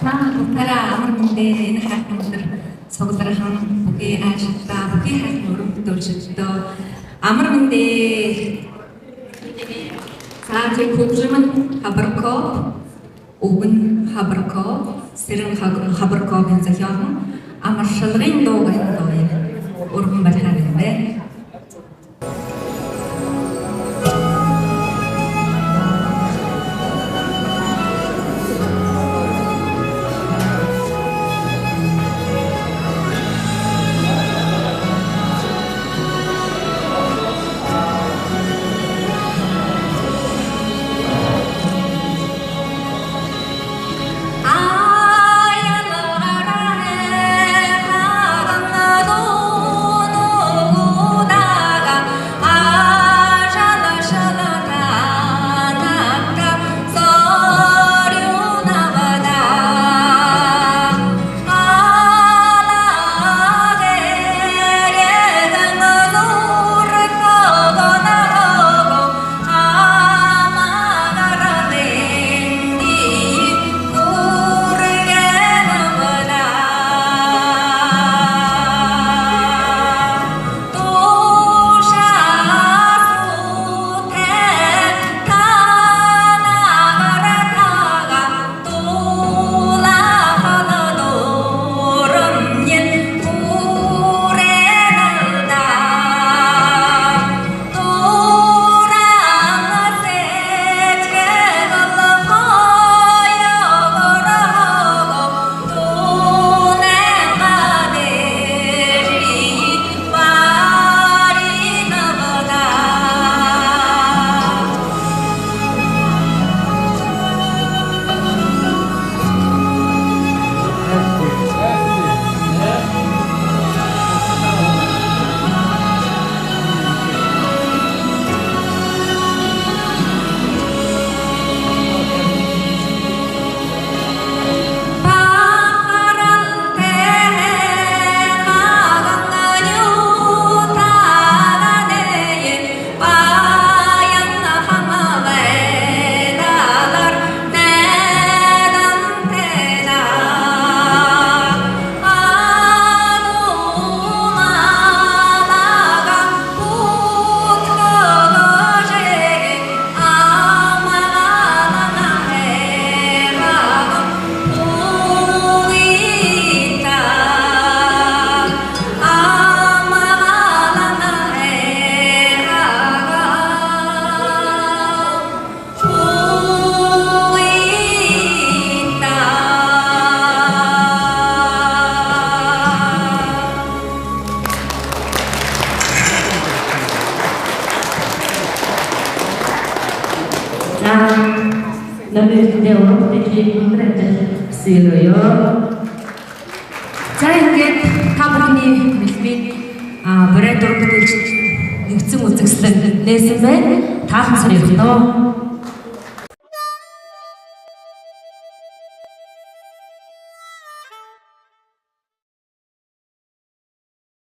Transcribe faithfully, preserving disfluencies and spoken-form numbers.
Та бүхэндөө амар мэндэ, энэ һайхан үдэр суглараһан бүхы аашадтаа, бүхы һайхан уран бүтээлшэдтөө амар мэндэ. Саажын хүгжэмынь Хабарков, үгэнь Хабарков, Сэрэн Хаб-, Хабарковай зохёоһон «Амаршалгын дуу» гэһэн дуу урган бариха юм бэ. За, номер эдэндээ уран бүтээлээ хүндэр амжалта хүсэе. За, ингээд та бүхэниие мэлмид, а, буряад уран бүтээлшэд нэгдсэн үзэсгэлэн нээсэн байна. Таалан сорёхтоо.